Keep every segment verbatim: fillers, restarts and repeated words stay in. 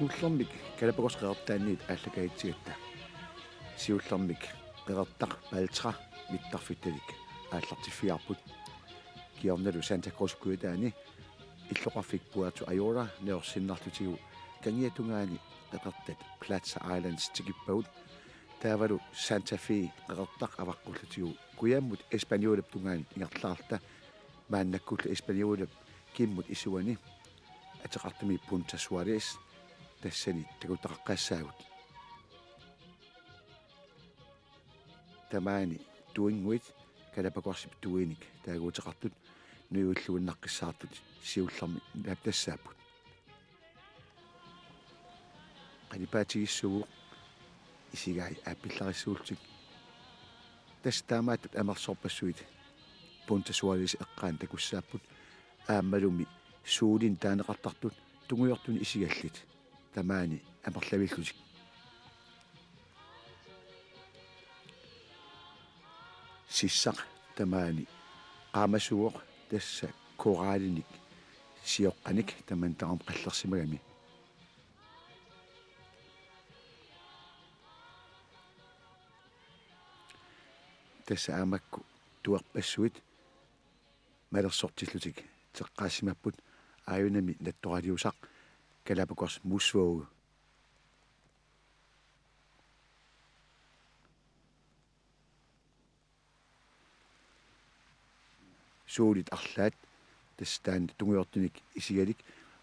Siullermik Galapagos qeqertaanniit aallakaatigatta. Siullermik qeqertaq Baltra mittarfittalik aallartiffigaarput. Kingornalu Santa Cruz Kujataani illoqarfik Puerto Ayora neriorsinnarlutigu kangiatungaani qeqertat Plaza Islands tikippagut. Taavalu Santa Fe qeqertaq avaqqullutigu kujammut Españolap tungaanut ingerlaarluta maannakkullu Españolap kimmut isuani ateqartumi Punta Suárez tassani takutaqaqqaassaagut. Tamaani tuinnguit Galapagosip tuinik taaguuteqartut nujuilluinnaqqissaartut siullermik naaptassaapput. Qalipaatigissuuvoq isigai aappillarissuullutik. Tassa taamaattut amerlasoorpassuit Punta Suárez eqqaani takussaapput aammalumi suulinik taaneqartartut tungujortunik isigallit tamaani amerlavillutik. Sissaq tamaani qaamasuuvoq tassa koraalinik sioqqanik tamanna tamarmi qallersimagami. Tassa aamma makku tuerpassuit malersortillutik teqqaassimapput, aajunami nattoraliusaq Galapagos musvåge. Suulit arlaat tassa taanna tungujortunik isigalik,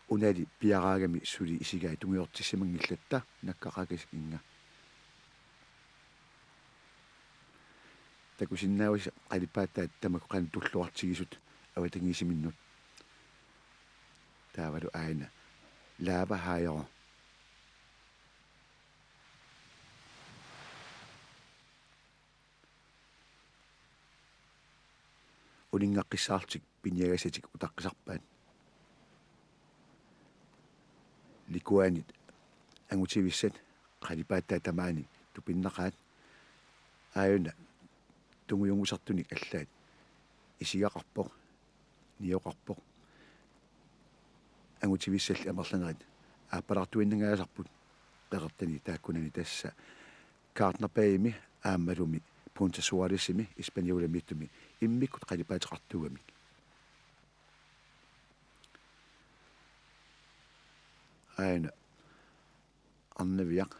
unali piaraagami suli isigai tungujortissimanngilatta nakkaqaakasinnga. Takusinnaavasi qalipaataat tamakku qanoq tulluartigisut avatangiisiminnut. Taavalu aajuna lavahajere. Uninngaqqissaarlutik piniagasatik utaqqisarpaat. Likuanit angutivissat qalipaataat tamaani tupinnaqaat. Aajuna tungujunngusartunik allaat isigaqarpoq, nioqarpoq. Angutivissalli amerlanerit aappalaartuinnangaasarput qeqertani taakkunani tassa Gardner Baymi aammalumi Punta Suárezimi Españolamiittumi immikkut qalipaateqartuugamik. Aajuna arnaviaq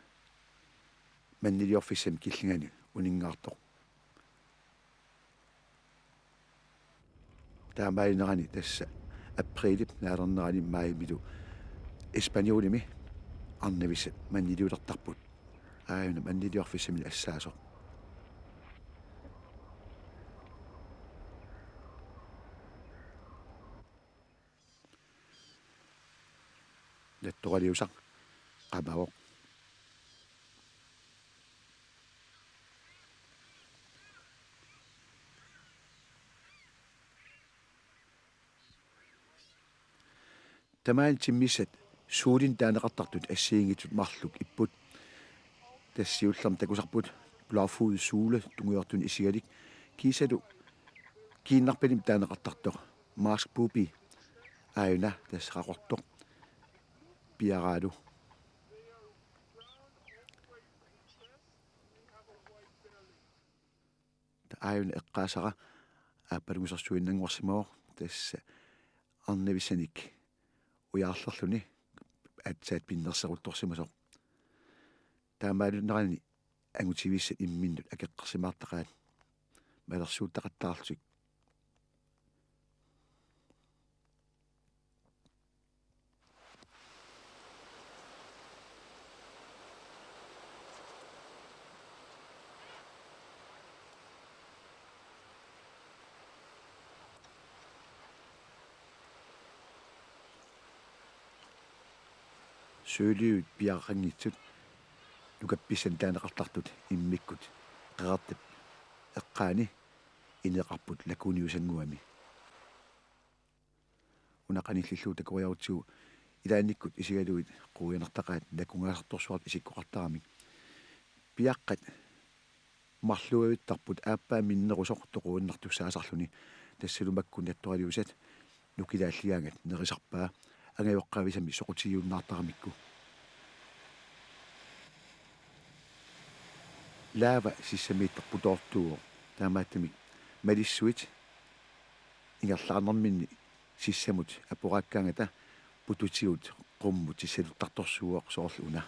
manniliorfissamik killingani uninngaartoq. Taamaaginnarani tassa aprilip naalernerani maajimilu Españolimi arnavissat manniliulertarput. Aajuna manniliorfissamini assaasoq. Nattoraliusaq qamavoq. Tamaani timmissat suulinik taaneqartartut assigiinngitsut marluk ipput. Tassa siullermik takusarput Blåfod Sole tungujortunik isigalik, kiisalu kiinnarpalimik taaneqartartoq Maersk Puppy, aajuna tassa qaqortoq piaraalu. Aajuna eqqaasara aappalungusersuinnanngorsimavoq tassa arnavissanik ujaarlerluni aatsaat pinnerseruttorsimasoq. Taamaalunnerani angutivissat imminnut akeqqersimaartaqaat malersuuttaqattaarlutik. Sølyet piaqanngitsut nukappissanik taaneqartartut immikkut qeqertap eqqaani ineqarput Laguniusannguami. Una qanillillugu takoriarutsigu ilaannikkut isigalugit quianartaqaat nakungaasartorsuartut isikkoqartaramik. Piaqqat marluavittarput aappaa minnerusoq toquinnartussaasarluni, tassalu makku nattoraliusat nukilaalligaangat nerisarpaa angajoqqaavisami soqutigiunnaartaramikku. Laava sissamiittoq putoortuuvoq. Taamaattumik malissuit ingerlaarnerminni sissamut aporaakkaangata pututigut qummut tissaluttartorsuuvoq, soorlu una.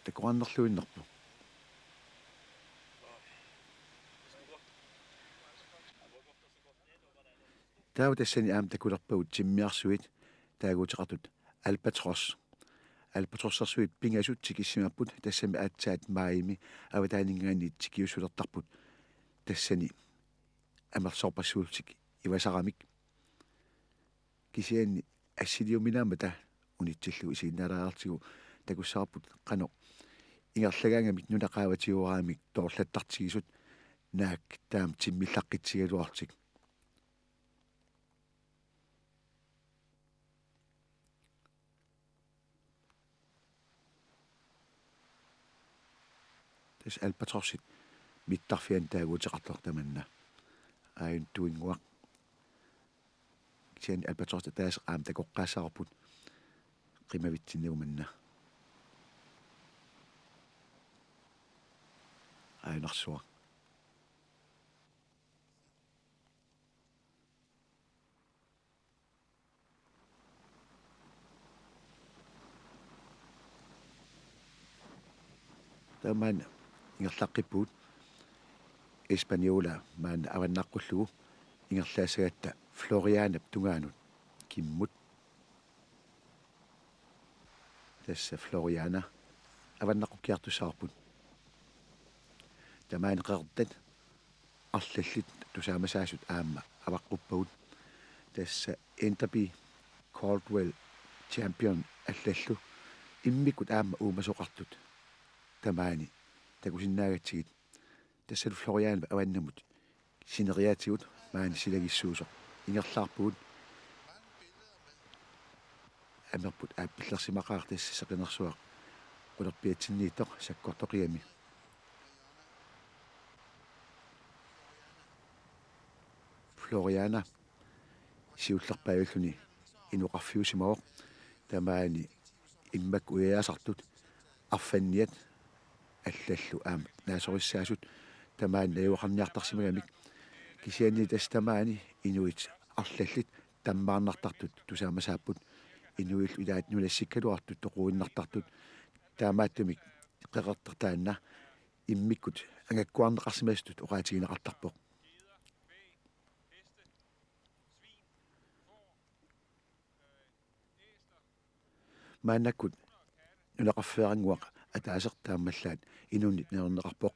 Takoqqaarnerluinnarpoq. Taava tassani aamma takulerpagut timmiarsuit taaguuteqartut Albatros. Albatrosersuit pingasut tikissimapput tassami aatsaat maajimi avataaninngaanniit tikiussulertarput, tassani amerlasoorpassuullutik ivasaramik. Kisianni assiliuminaammata unitsillugu isiginnaalaariartigu takussavarput qanoq ingerlagaangamik nunap qaavatigoorami toorlattartigisut, naak taama timmillaqqittigigaluarlutik. Tassa albatrosit mittarfianni taaguuteqartoq tamanna. Aajuna tuinnguaq. Kisianni albatrosit ataaseq aamma takoqqaassavarput qimavitsinnagu manna. Aajunarsuaq. Tamanna ingerlaqqippugut Española maanna avannaqqullugu ingerlaassagatta Florianap tungaanut kimmut. Tassa Floriana avannaqqukkiartussavarput. Tamaani qeqertat arlallit tusaamasaasut aamma avaqquppagut. Tassa Enderby Caldwell Champion allallu immikkut aamma uumasoqartut tamaani takusinnaagatsigit. Tassalu Florianap avannamut sineriaatigut maani silagissuusoq ingerlaarpugut. Amerput aappillersimaqaaq tassa seqinersuaq qulerpiatsinniittoq sakkortoqigami. Floriana siullerpaajalluni inoqarfiusimavoq, tamaani immaqa ujaasartut arfanniat allallu aamma naasorissaasut tamaani najugaqarniartarsimagamik. Kisianni tassa tamaani inuit arlallit tammaarnartartut tusaamasaapput, inuillu ilaat nunassikkaluartut toquinnartartut. Taamaattumik qeqertaq taanna immikkut angakkuarneqarsimasutut oqaatigineqartarpoq. Maannakkut nunaqarfeerannguaq ataaseq taamaallaat inunnit najorneqarpoq.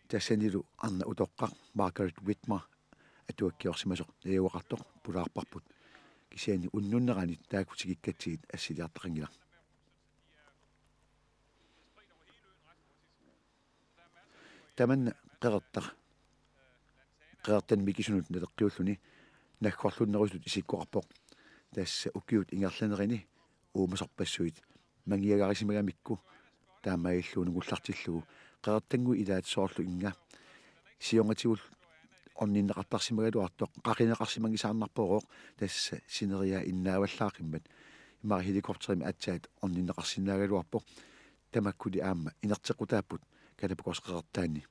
Tassanilu arnaq utoqqaq Margaret Whitmer atuakkiorsimasoq najugaqartoq pulaarparput. Kisianni unnunnerani taakku tikikkatsigit assiliartaqanngilaq. Tamanna qeqertaq qeqertanik mikisunut naleqqiulluni naggorlunnerusutut isikkoqarpoq. Tassa ukiut ingerlanerini uumasorpassuit manngiagarisimagamikku taamaalilluni nungullartillugu qeqertannguit ilaat soorlu inga siornatigut orninneqartarsimagaluartoq qaqineqarsimanngisaannarpoq, tassa sineriak innaavallaaqimmat, immaqa helikopterimik aatsaat orninneqarsinnaagaluarpoq. Tamakkuli aamma inerteqqutaapput Galapagos qeqertaanni.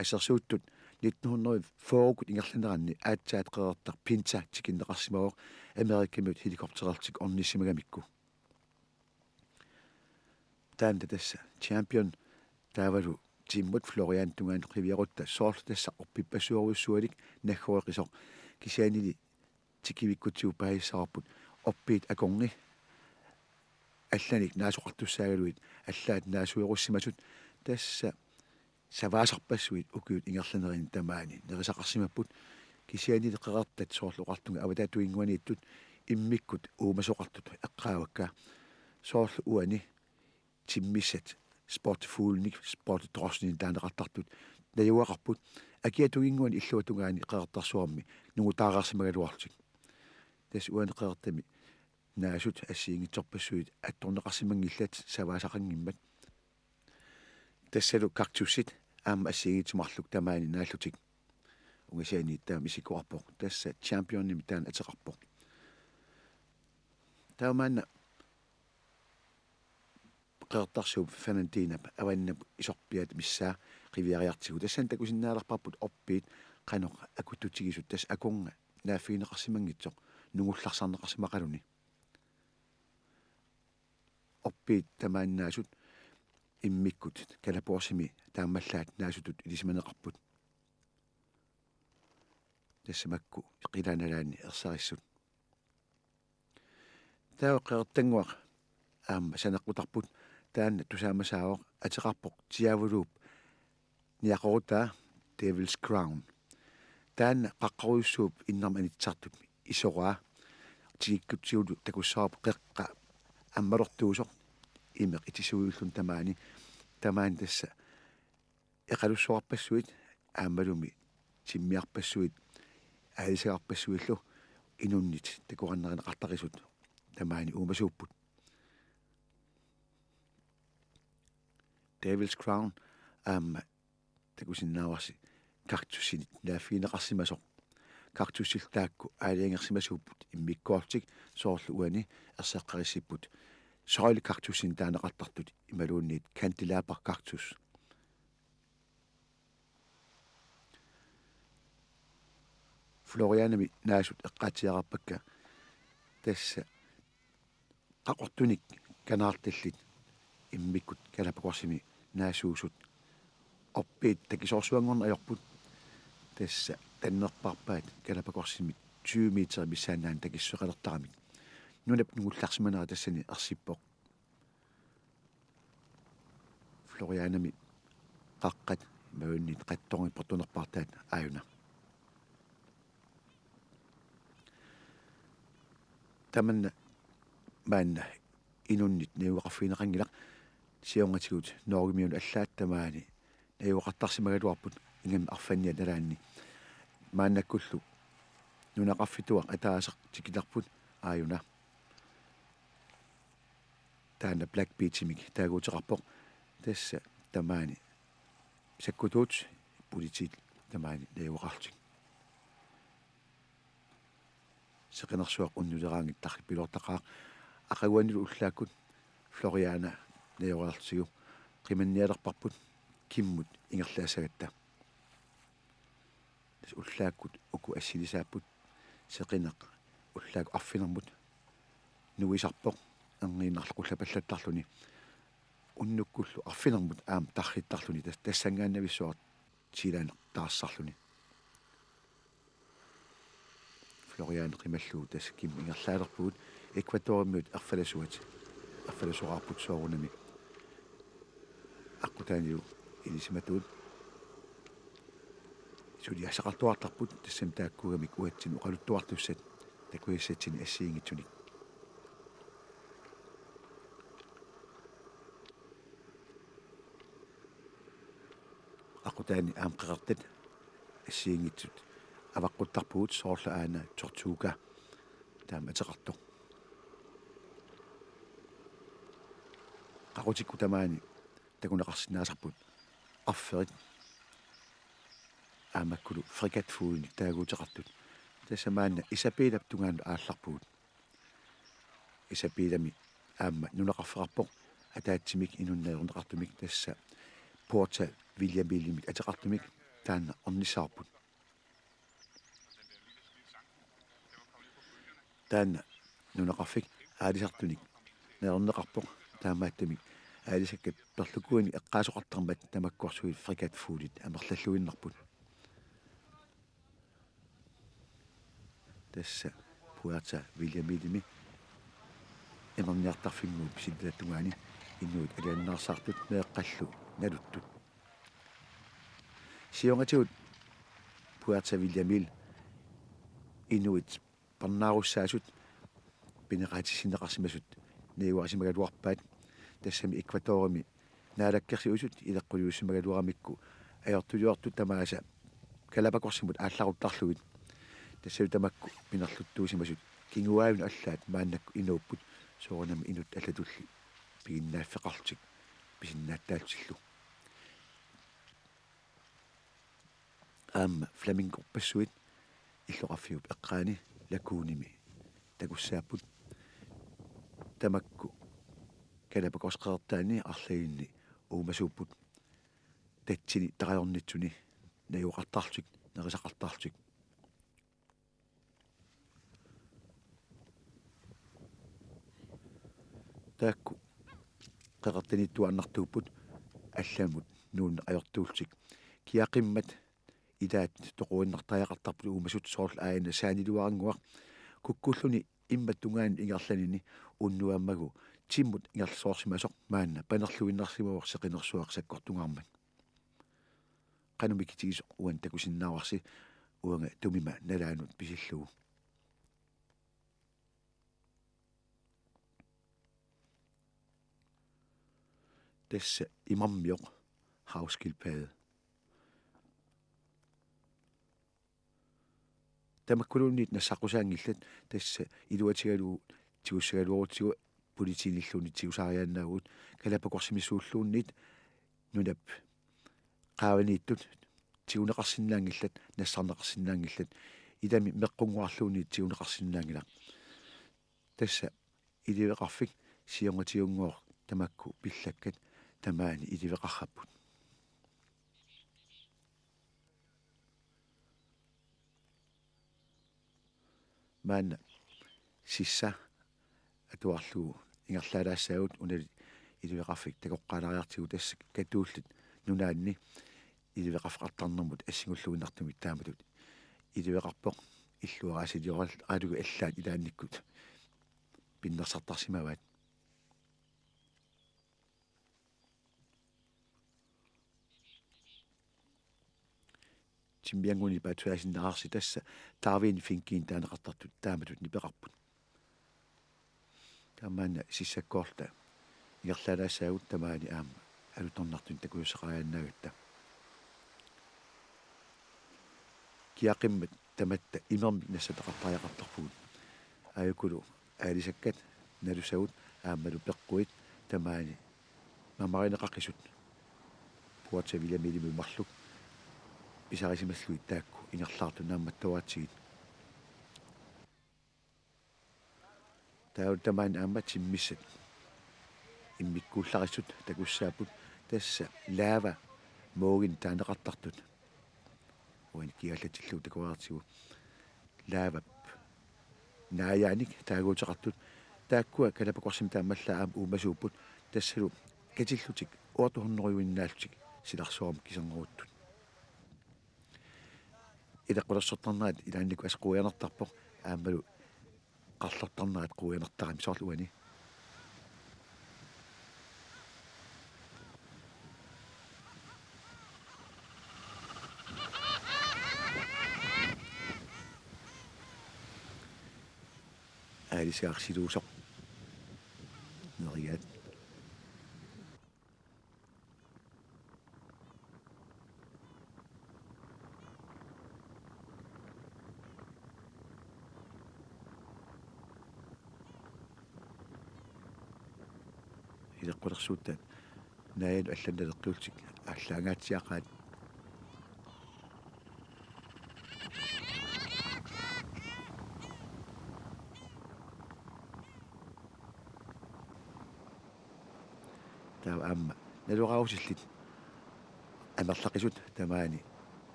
Assersuuttut nitten hundrede fyrrekut ingerlaneranni aatsaat qeqertaq Pinta tikinneqarsimavoq Amerikamiut helikopterertik ornissimagamikku. Taanna tassa Champion taavalu timmut Florian tungaanut qiviarutta soorlu tassa orpippassuarujussualik naggoreqisoq, kisiannili tikivikkutsigu paasissavarput orpiit akorngi allanik naasoqartussaagaluit allaat naasuerussimasut, tassa savaasarpassuit ukiut ingerlanerini tamaani nerisaqarsimapput. Kisiannili qeqertat soorlu oqartunga avataata tuinnguaniittut immikkut uumasoqartut eqqaavakka, soorlu uani timmissat sportfuglenik sportdroslenik taaneqartartut najugaqarput, akia tunginnguani illuatungaani qeqertarsuarmi nungutaareersimagaluarlutik. Tassa uani qeqertami naasut assigiinngitsorpassuit attorneqarsimanngillat savaasaqanngimmat. Tassalu kaktusit aamma assigiinngitsut marluk tamaani naallutik. Ungasianiit taama isikkoqarpoq. Tassa championimik taanna ateqarpoq. Taava maanna qeqertarsuup Fernandinap avannap isorpiata missaa qiviariartigu. Tassani takusinnaalerparput orpiit qanoq akuttutigisut, tassa akornga naaffigineqarsimanngitsoq nungullarsarneqarsimaqaluni. Orpiit tamaani naasut immikkut Galapagosimi taamaallaat naasutut ilisimaneqarput. Tassa makku qilanaalaanni ersarissut. Taava qeqertannguaq aamma saneqqutarput, taanna tusaamasaavoq, ateqarpoq Diavoluup niaqorutaa, Devil's Crown. Taanna qaqqarujussuup innarmik anitsisartut isoraa, tikikkutsigulu takussavarput qeqqa ammalortuusoq imeq itisuujulluni tamaani. Tamaani tassa eqalussuarpassuit aammalumi timmiarpassuit aalisagarpassuillu inunnit takorannarineqartaqisut tamaani uumasuupput. Devil's Crown aamma takusinnaavarsi kaktusinit naaffigineqarsimasoq. Kaktusillu taakku aalajangersimasuupput immikkoortik, soorlu uani erseqqarissipput søjlekaktusinik taaneqartartut imaluunniit candelabra kaktus. Florianami naasut eqqaatsiarpakka, tassa qaqortunik kanaartallit immikkut Galapagosimi naasuusut. Orpiit takisoorsuanngorneq ajorput. Tassa tannerparpaat Galapagosimi tyve meter missaannaani takissuseqalertaramik. Nunap nungullarsimanera tassani ersippoq. Florianami qaqqat imaluunniit qattorngit portunerpaartaat aajuna. Tamanna maanna inunnit najugaqarfigineqanngilaq, siornatigut Norgemiunut allaat tamaani najugaqartarsimagaluarput ingammik arfanniata nalaanni. Maannakkullu nunaqarfituaq ataaseq tikilerput aajuna. Taanna Black Beachimik taaguuteqarpoq. Tassa tamaani sakkutuut politiit tamaani najugaqarlutik. Seqinersuaq unnuleraangat tarrippiloortaqaaq. Aqaguanilu ullaakkut Floriana najugaqarlutigu qimannialerparput kimmut ingerlaassagatta. Tassa ullaakkut uku assilisaapput, seqineq ullaakkut arfinermut nuisarpoq, erniinnarlu qullapallattarluni, unnukkullu arfinermut aamma tarrittarluni, tas-, tassanngaannavissuaq tiilaanneq taarsarluni. Florian qimallugu tassa kimmut ingerlaalerpugut. Ecuadorimiut erfalasuat, erfalasoraarput soorunami aqqutaanilu ilisimatuut. Suliassaqartuartarput, tassami taakkuugamik uatsinnut oqaluttuartussat takusassatsinnik assigiinngitsunik. Aqqutaani aamma qeqertat assigiinngitsut avaqquttarpugut, soorlu aana Tortuga taama ateqartoq. Qaqutikkut tamaani takuneqarsinnaasarput arferit aammakkulu fregatfuglenik taaguuteqartut. Tassa maanna Isabellap tungaanut aallarpugut. Isabellami aamma nunaqarfeqarpoq, ataatsimik inunnit ajorneqartumik, tassa Puerto Villamillimik ateqartumik, taanna ornissavarput. Taanna nunaqarfik aalisartunik najorneqarpoq, taamaattumik aalisakkat perlukuinik eqqaasoqartarmat tamakkorsuit fregatfuglit amerlalluinnarput. Tassa Puerto Villamillimi imerniartarfinnguup silatungaani inuit alianaarsaartut meeqqallu naluttut. Siornatigut Puerto Villamill inuit parnaarussaasut pineqaatissinneqarsimasut najugarisimagaluarpaat, tassami Ecuadorimi naalakkersuisut ileqquliussimagaluaramikku ajortuliortut tamaasa Galapagossimut aallaruttarlugit. Tassalu tamakku pinerluttuusimasut kinguaavinut allaat maannakkut inuupput, soorunami inuttut allatulli piginnaaffeqarlutik pisinnaatitaallutillu. Aamma flamingoorpassuit illoqarfiup eqqaani laguunimi takussaapput. Tamakku Galapagos qeqertaanni arlalinni uumasuupput tatsini tarajornitsuni najugaqartarlutik, nerisaqartarlutik. Taakku qeqertaniittuaannartuupput allamut nuunneq ajortuullutik. Kiaqimmat ilaat toquinnartariaqartarput uumasut, soorlu aajuna saaniluarannguaq kukkulluni immaqa tungaanut ingerlanini unnuammagu timmut ingerlasoorsimasoq maanna panerluinnarsimavoq seqinersuaq sakkortungaarmat. Qanoq mikitigisoq uani takusinnaavarsi uanga tumima nalaanut pisillugu. Tassa imarmioq, havskildpadde. Tamakkuluunniit nassaqqusaanngillat, tassa iluatigalugu tigussagaluarutsigu politiinilluunniit tigusariaannaavugut. Galapagosimi suulluunniit nunap qaavaniittut tiguneqarsinnaanngillat, nassarneqarsinnaanngillat, ilami meqqunnguarluunniit tiguneqarsinnaanngilaq. Tassa iliveqarfik siornatigunngooq tamakku pillakkat tamaani iliveqarrapput. Maanna sissa atuarlugu ingerlaalaassaagut, unali iliveqarfik takoqqaalaariartigu, tassa katuullit nunaanni iliveqarfeqartarnermut assinguulluinnartumik taamatut iliveqarpoq. Illuaraasilioraalugu allaat ilaannikkut pinnersartarsimavaat. Timmiannguani paatsuaasinnaarsi, tassa Darwin-finkinik taaneqartartut taamatut nipeqarput. Taamaanna sissakkoorluta ingerlaalaassaagut, tamaani aamma alutornartunik takusussaqariaannaagatta. Kiaqimmat tamatta imermik nassataqartariaqartarpugut. Aajukulu aalisakkat nalusagut aammalu peqquit tamaani mamarineqaqisut Puerto Williamimut marluk pisarisimallugit taakku ingerlaartut naammattuaratsigit. Taava tamaani aamma timmissat immikkuullarissut takussaapput, tassa lava mooginik taaneqartartut. Uani kiallatillugu takuartigu lavap naajaanik taaguuteqartut. Taakkua Galapagosimi taamaallaat aamma uumasuupput, tassalu katillutik otte hundrede-innaallutik silarsuarmut kiserneruttut. Ileqqulersortarnerat ilaannikkut assut quianartarpoq, aammalu qarlortarnerat quianartarami, soorlu uani. Aalisagaq siluusoq. Nerigaat. Ileqqulersuuttaat naajanut allanut naleqqiullutik aallaangaatsiaqaat. Taava aamma naloraarutillit amerlaqisut tamaani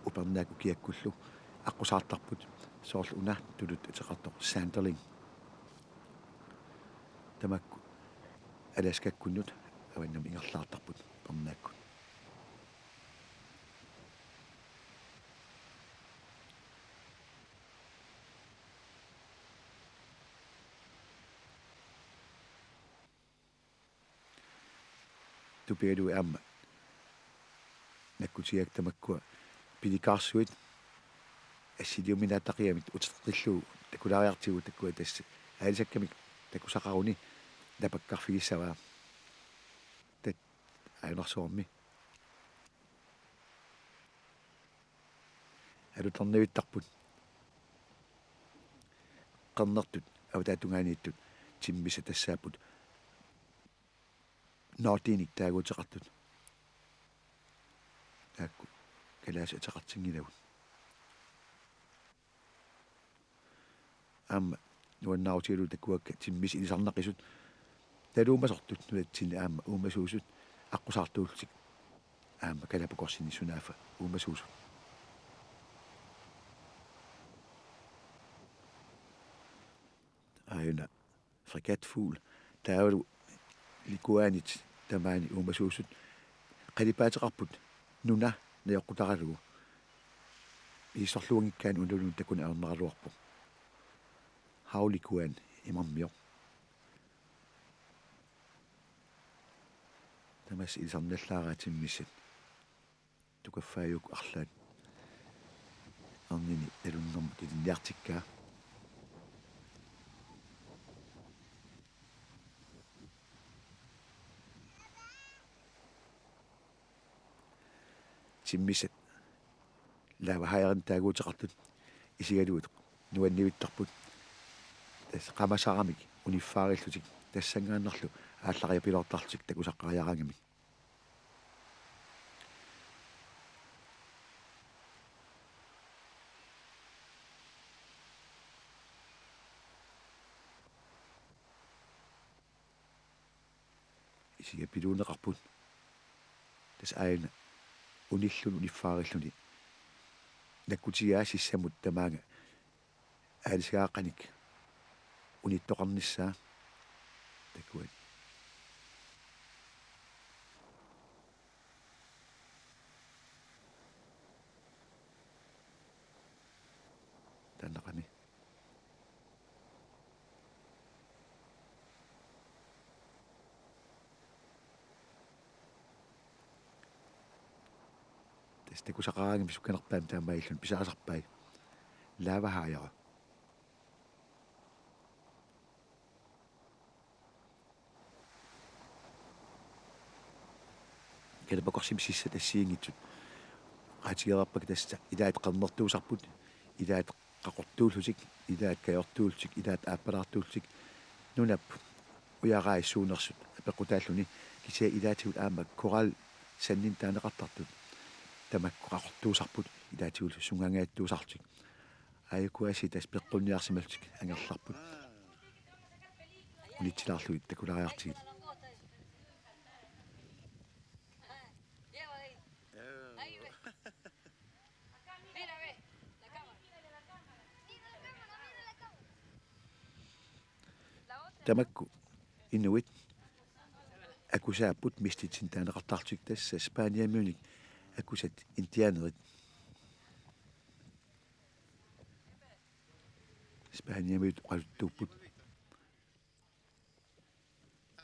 upernaak ukiakkullu aqqusaartarput, soorlu una tuluttut ateqartoq Sanderling. Tamakku Alaskakkunnut avannamut ingerlaartarput upernaakkut. Tupigalugit aamma nakkutigaakka tamakkua pilikarsuit assiliuminaataqigami uteqqillugu takulaariartigu, takkua tassa aalisakkamik takusaqaruni napakkarfigissavaa. Tat ajunarsuarmi. Alutornavittarput. Qernertut Avataatungaaniittut timmissat tassaapput nordiinik taaguuteqartut. Taakku kalaallisut ateqartinngilagut. Aamma nuannaarutigalugu takuakka timmissat ilisarnaqisut, taluumasortut nunatsinni aamma uumasuusut aqqusaartuullutik, aamma Galapagosimi sunaaffa uumasuusut. Aajuna fregatfugl, taavalu likuaanit tamaani uumasuusut qalipaateqarput nuna najoqqutaralugu. Ilissorluanngikkaanni unaluunniit takuneq ajornaraluarpoq. Havlikuaan imarmioq. Tamassi ilisarnallaaraat timmissat. Tukaffaajuku arlaat ernini nalunnermut ilinniartikkaa. Timmissat lavahajerit taaguuteqartut isigaluit nuannivittarput. Tassa qamasaramik uniffaarillutik tassanngaannarlu aallariapiloortarlutik takusaqariaraangamik. Isiga piluunneqarput. Tassa aajuna unilluni uniffaarilluni nakkutigaa sissamut tamaanga aalisagaaqqanik unittoqarnissaa. Takuat. Taannaqami. Tassa takusaqaraangamik sukkanerpaamik taamaalilluni pisaasarpai. Lavahajere. Galapagosimi sissat assigiinngitsut. Qaatigereerpakka tassa ilaat qernertuusarput, ilaat qaqortuullutik, ilaat kajortuullutik, ilaat aappalaartuullutik. Nunap ujaraat issuunersut apeqqutaalluni, kisianni ilaatigut aamma korallit sanninneq taaneqartartut tamakku qaqortuusarput, ilaatigullu sungaangaattuusarlutik. Aajuku aasiit tassa peqqunniarsimallutik angerlarput. Unitsilaarlugit takulaariartigit. Tamakku inuit akusaapput mistitsinnut taaneqartarlutik, tassa Spaniamiunik akusat indianerit. Spaniamiut oqaluttuupput.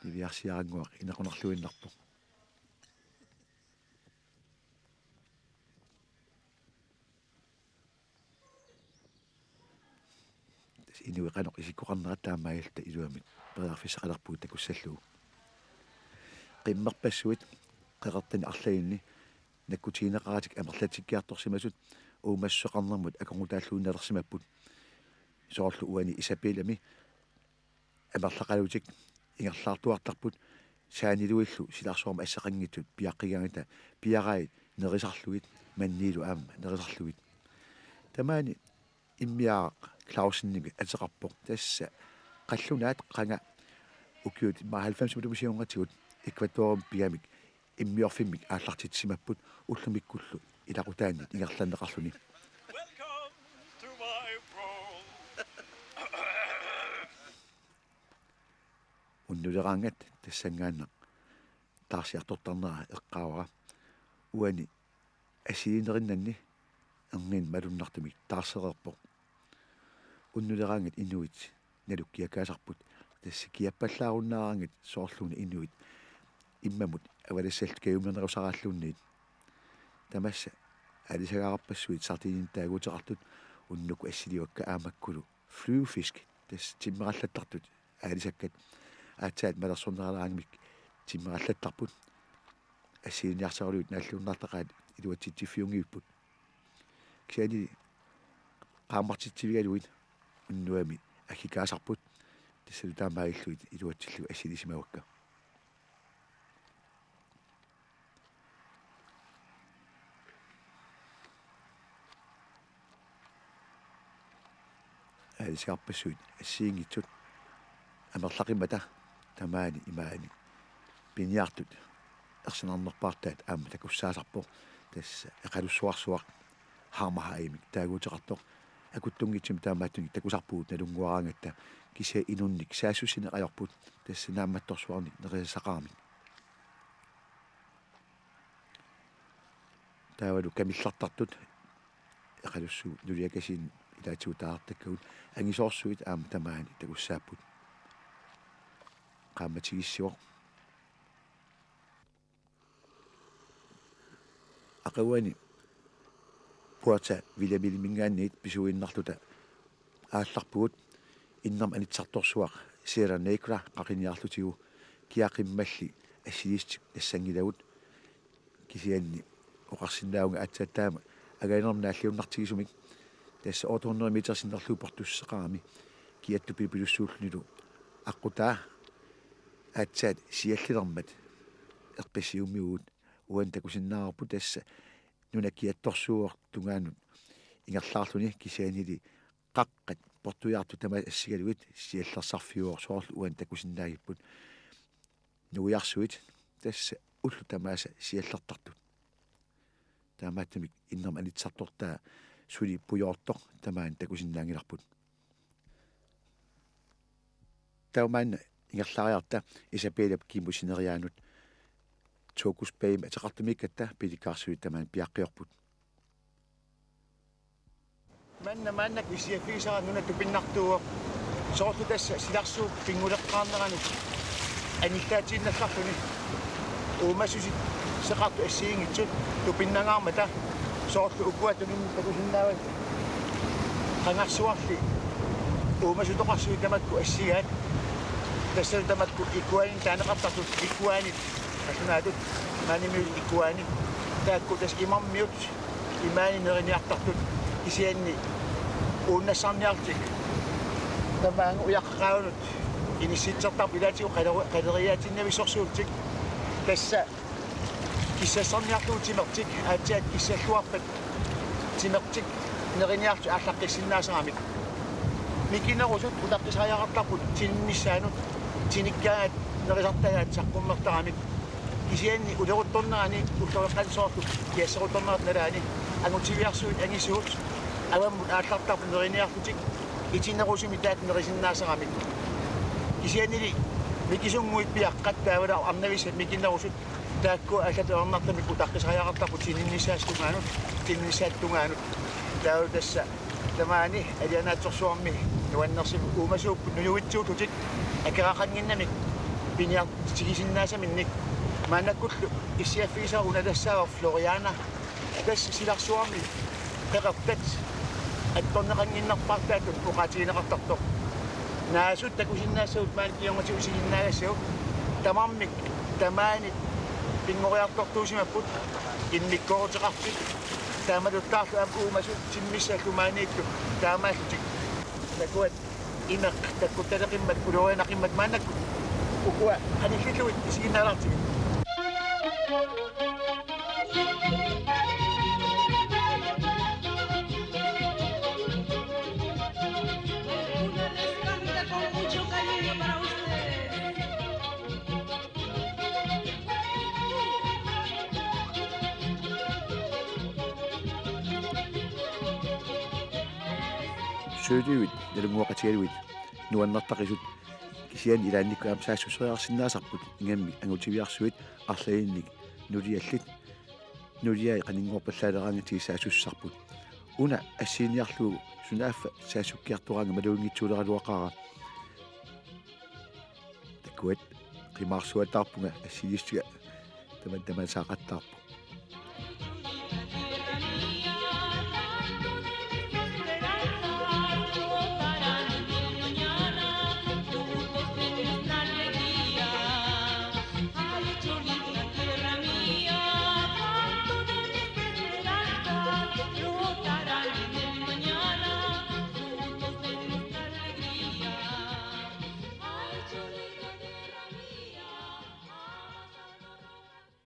Niviarsiarannguaq inequnarluinnarpoq. Tassa inuit qanoq isikkoqarnerat taamaalilluta iluamik periarfissaqalerpugut takussallugu. Qimmerpassuit qeqertani arlalinni nakkutigineqaratik amerlatsikkiartorsimasut uumassuseqarnermut akornutaalluinnalersimapput. Soorlu uani Isabelami amerlaqalutik ingerlaartuartarput saaniluillu silarsuarmut asseqanngitsut piaqqigaangata piarai nerisarlugit, manniilu aamma nerisarlugit. Tamaani immiaraq Clausenimik ateqarpoq, tassa qallunaat qanga ukiut immaqa halvfemsimut atuisunngatigut Ecuadorimi pigamik immiorfimmik aallartitsisimapput ullumikkullu ilaqutaannit ingerlanneqarluni. Welcome to my world. Unnuleraangat tassanngaannaq taarsiartortarnera eqqaavara. Uani assilinerinnanni erniinnaq malunnartumik taarsereerpoq. Unnuleraangat inuit nalukkiakaasarput, tassa kiappallaarunnaaraangat soorluuna inuit immamut avalassallutik kajuminerusaraalluniit. Tamassa aalisagaaqqassuit sardininik taaguuteqartut unnukkut assiliuakka aammakkulu flyvefisk, tassa timmerallattartut aalisakkat, aatsaat malersorneralaangamik timmerallattarput. Assiliniarsarillutik naalliornaartaqaat iluatsitsiffiunngivipput. Kisianni qaammartitsivigalugit unnuami aggikaasarput. Tassalu taamaalillugit iluatsillugu assilisimavakka. Aalisarpassuit assigiinngitsut amerlaqimmata tamaani imaani piniartut ersinarnerpaartaat aamma takussaasarpoq. Tassa Eqalussuarsuaq Hammerheimik taaguuteqartoq. Akuttunngitsumik taamaattunik takusarpugut nalunnguaraangatta, kisianni inunnik saassussineq ajorput, tassa naammattorsuarnik nerisassaqaramik. Taavalu kamillartartut Eqalussuup nuliakasiinnut ilaatigut taartakkagut angisoorsuit aamma tamaani takussaapput. Qaammatigissivoq. Aqaguani Puerto Williamiminngaanniit pisuinnarluta aallarpugut. Innermik anitsisartorsuaq Sierra Negra qaqiniarlutigu kiaqimmalli assiliissutik nassanngilagut. Kisianni oqarsinnaavunga aatsaat taama anganermut naalliunnartigisumik. Tassa otte hundrede meter sinnerlugu portussaqarami kiattupiluppilussuullunilu aqqutaa aatsaat siallilermat eqqissiummivugut. Uani takusinnaavarput tassa nuna kiattorsuuvoq tungaanut ingerlaarluni, kisiannili qaqqat portuiartut tamaasa assigalugit siallersarfiuvoq, soorlu uani takusinnaagipput. Nuiarsuit tassa ullut tamaasa siallertartut. Taamaattumik innermik anitsisartortaa suli pujoortoq tamaani takusinnaanngilarput. Taava maanna ingerlariarta Isabellap kimmut sineriaanut Tocos Baymi ateqartumiikkatta pilikkaarsuit tamaani piaqqiorput. Manna maannakkut issiaffigisara nuna tupinnartuuvoq. Soorlu tassa silarsuup pinnguleqqaarneranut anillaatiinnallarluni. Uumasusut seqartut assigiinngitsut tupinnangaarmata, soorlu ukua tununni takusinnaavat qangarsuarli uumasutoqarsuit tamakku assigaat. Tassalu tamakku ikuaaninik taaneqartartut, ikuaanit, qallunaatut maanimiut ikuaani. Taakku tassa imarmiut imaani neriniartartut, kisianni uunnassarniarlutik tamaanga ujaqqaavunut inissitsertarput, ilaatigut qaleriaatiinnavissorsuullutik. Tassa kissassarniarlugu timertik, aatsaat kissalluarpat timertik neriniarlutik aallaqqissinnaassaramik. Mikinerusut utaqqisariaqartarput tininnissaannut, tinikkaangat nerisartagaat saqqummertaramik. Kisianni uleruttornerani ulloqeqqani soorlu kiasseruttornerata nalaani angutiviarsuit angisuut avammut aallartarput neriniarlutik itinerusumik taakku nerisinnaassaramik. Kisiannili mikisunnguit piaqqat taavalu arnavissat mikinerusut taakku allatut ajornartumik utaqqisariaqartarput tininnissaata tungaanut, tininnissaata tungaanut. Taavalu tassa tamaani alianaatsorsuarmi nuannersumik uumasuupput nujuitsuullutik akeraqannginnamik piniartigisinnaassaminnik. Maannakkullu issiaffigisara una tassaavoq Floriana. Tassa silarsuarmi qeqertat attorneqannginnerpaartaatut oqaatigineqartartoq. Naasut takusinnaassavut maani kingornatigut isiginnaagassagut. Tamarmik tamaani pinngoriartortuusimapput, immikkooruteqartut, taamatuttaarlu aamma uumasut timmissallu maaniittu taamaallutik. Takuat imeq takkuttaleqimmat, ulorianaqimmat maannakkut ukua anillillugit isiginnaalaartigit. Sølivit nalunnguaqatigalugit nuannertaqisut, kisianni ilaannikkut aamma saassusseriarsinnaasarput ingammik angutiviarsuit arlalinnik nuliallit, nuliai qaninngorpallaaleraangatsigit saassussisarput. Una assiiniarlugu sunaaffa saassukkiartoraangat maluginngitsoorleraluaqaara. Takuat, qimaarsuataarpunga assiliissiga taman taman saaqattaarpoq.